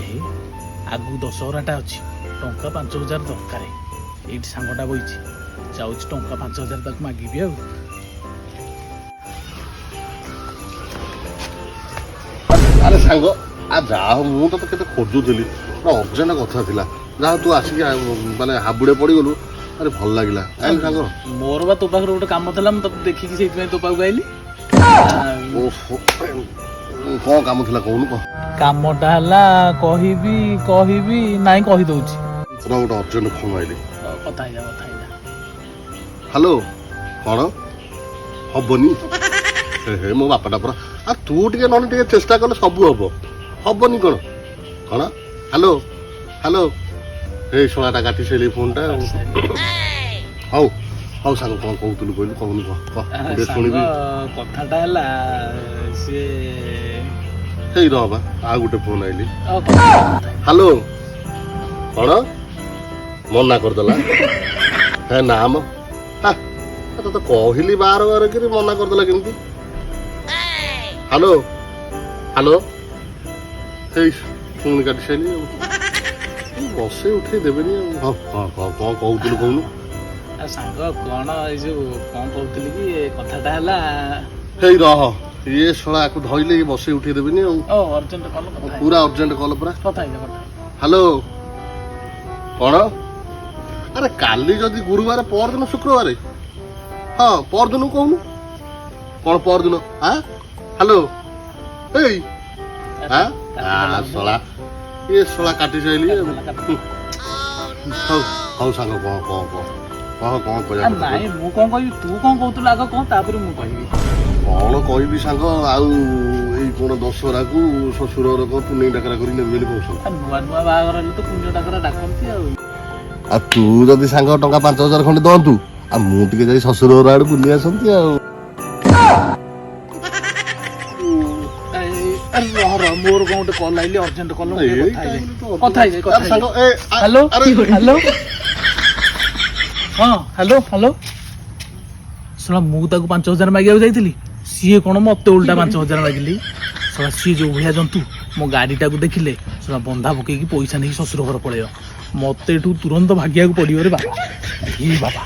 ଏ ଆଗକୁ ଦଶହରାଟା ଅଛି, ଟଙ୍କା 5,000 ଦରକାର। ଏଇଠି ସାଙ୍ଗଟା ବଇଛି, ଯାଉଛି ଟଙ୍କା 5,000 ତାକୁ ମାଗିବି ଆଉ। ଆରେ ସାଙ୍ଗ, ଯାହା ହଉ, ମୁଁ ତତେ କେତେ ଖୋଜୁଥିଲି। ଗୋଟେ ଅର୍ଜେଣ୍ଟ କଥା ଥିଲା। ଯାହା ତୁ ଆସିକି ମାନେ ହାବୁଡ଼େ ପଡ଼ିଗଲୁ। ଆରେ ଭଲ ଲାଗିଲା, ଆଇଲୁ ସାଙ୍ଗ। ମୋର ବା ତୋ ପାଖରେ ଗୋଟେ କାମ ଥିଲା, ମୁଁ ତତେ ଦେଖିକି ସେଇଥିପାଇଁ ତୋ ପାଖକୁ ଆଇଲି। ଓହୋ, କ'ଣ କାମ ଥିଲା କହୁନୁ, କହ। କାମଟା ହେଲା, କହିବି କହିବି ନାଇଁ, କହିଦଉଛି। ପୁରା ଗୋଟେ ଅର୍ଜେଣ୍ଟ ଫୋନ୍ ଆଇଲି। ହଉ, କଥା ହେଇଯା, କଥା ହେଇଯା। ହ୍ୟାଲୋ, କ'ଣ ହବନି? ହେ ହେ, ମୋ ବାପାଟା ପରା। ଆଉ ତୁ ଟିକେ ନହେଲେ ଟିକେ ଚେଷ୍ଟା କଲେ ସବୁ ହବ। ହବନି କ'ଣ? କ'ଣ? ହ୍ୟାଲୋ, ହ୍ୟାଲୋ, ଏଇ ଶଳାଟା କାଟି ସାରିଲି ଫୋନ୍ଟା। ହଉ ହଉ ସାଙ୍ଗ, କ'ଣ କହୁଥିଲୁ କହିଲୁ, କହୁନୁ, କହ କହ, ମୁଁ ଟିକେ ସାଙ୍ଗ, ଶୁଣିବି। କଥାଟା ହେଲା ସିଏ ହେଇ ରହ ବା, ଆଉ ଗୋଟେ ଫୋନ୍ ଆଇଲି। ହଉ, କଥା ହେଇଯା, କଥା ହେଇଯା। ହ୍ୟାଲୋ, କ'ଣ ମନା କରିଦେଲା? ହେ ନା ମ, ତତେ କହିଲି ବାର ବାର କିରି, ମନା କରିଦେଲା କେମିତି? ହ୍ୟାଲୋ, ହ୍ୟାଲୋ, ହେଇ ପୁଣି କାଟି ସାରିଲି। ଆଉ ବସେଇ ଉଠେଇ ଦେବେନି ଆଉ। ହଁ ହଁ ହଁ, କ'ଣ କହୁଥିଲୁ କହୁନୁ। ଆଉ ସାଙ୍ଗ, କ'ଣ ଏଇ ଯୋଉ କ'ଣ କହୁଥିଲି କି, କଥାଟା ହେଲା ହେଇ ରହ, ଇଏ ଶଳା ଆକୁ ଧଇଲେ ଇଏ ବସେଇ ଉଠେଇ ଦେବେନି ଆଉ। ଓ ଅର୍ଜେଣ୍ଟ କଲ, କଥା ହେଇଯା। ପୁରା ଅର୍ଜେଣ୍ଟ କଲ ପୁରା। କଥା ହେଇଯା, କଥା ହେଇଯା। ହ୍ୟାଲୋ, କ'ଣ? ଆରେ କାଲି ଯଦି ଗୁରୁବାର, ପରଦିନ ଶୁକ୍ରବାର। ହଁ, ପରଦିନ କହୁନୁ, କ'ଣ ପରଦିନ? ଆଁ, ହ୍ୟାଲୋ, ଏଇ ଆଁ ଆ ଶଳା, ଏ ଶଳା କାଟି ସାରିଲି। ହଉ ହଉ ସାଙ୍ଗ, କହ କହ କହ କହ, କ'ଣ କହିବା କଥା? ନାଇଁ, ମୁଁ କ'ଣ କହିବି? ତୁ କ'ଣ କହୁଥିଲୁ ଆଗ କହ, ତାପରେ ମୁଁ କହିବି। କ'ଣ କହିବି ସାଙ୍ଗ ଆଉ, ଏଇ କ'ଣ ଦଶହରାକୁ ଶ୍ୱଶୁର ଘର କ'ଣ ପୁନେଇ ଡାକରା କରି ନେବେ ବୋଲି କହୁଛନ୍ତି। ଆଉ ନୂଆ ନୂଆ ବାହାଘର ହେଲେ ତ ପୁଣ୍ୟ ଡାକରା ଡାକନ୍ତି ଆଉ। ଆଉ ତୁ ଯଦି ସାଙ୍ଗ ଟଙ୍କା 5,000 ଖଣ୍ଡେ ଦଅନ୍ତୁ, ଆଉ ମୁଁ ଟିକେ ଯାଇ ଶ୍ୱଶୁର ଘର ଆଡେ ବୁଲି ଆସନ୍ତି ଆଉ। ଏଇ, ଆରେ ରହ ରହ, ମୋର କ'ଣ ଗୋଟେ କଲ୍ ଆଇଲି, ଅର୍ଜେଣ୍ଟ କଲ୍। ଏଇ କଥା ହେଇଯାଏ, time ରେ ତ କଥା ହେଇଯାଏ, କଥା ଆରେ ସାଙ୍ଗ, ହେଇଯାଏ। ଏ ହ୍ୟାଲୋ। ଆରେ ହ୍ୟାଲୋ, ହଁ, ହ୍ୟାଲୋ ହ୍ୟାଲୋ। ଶୁଣ, ମୁଁ ତାକୁ 5,000 ମାଗିବାକୁ ଯାଇଥିଲି, ସିଏ କ'ଣ ମତେ ଓଲଟା 5,000 ମାଗିଲି। ଶଳା ସିଏ ଯୋଉ ଭଳିଆ ଜନ୍ତୁ, ମୋ ଗାଡ଼ିଟାକୁ ଦେଖିଲେ ଶଳା ବନ୍ଧା ପକେଇକି ପଇସା ନେଇକି ଶ୍ୱଶୁର ଘର ପଳେଇବ। ମତେ ଏଠୁ ତୁରନ୍ତ ଭାଗିବାକୁ ପଡ଼ିବ ରେ ବାବା, ଏ ବାବା।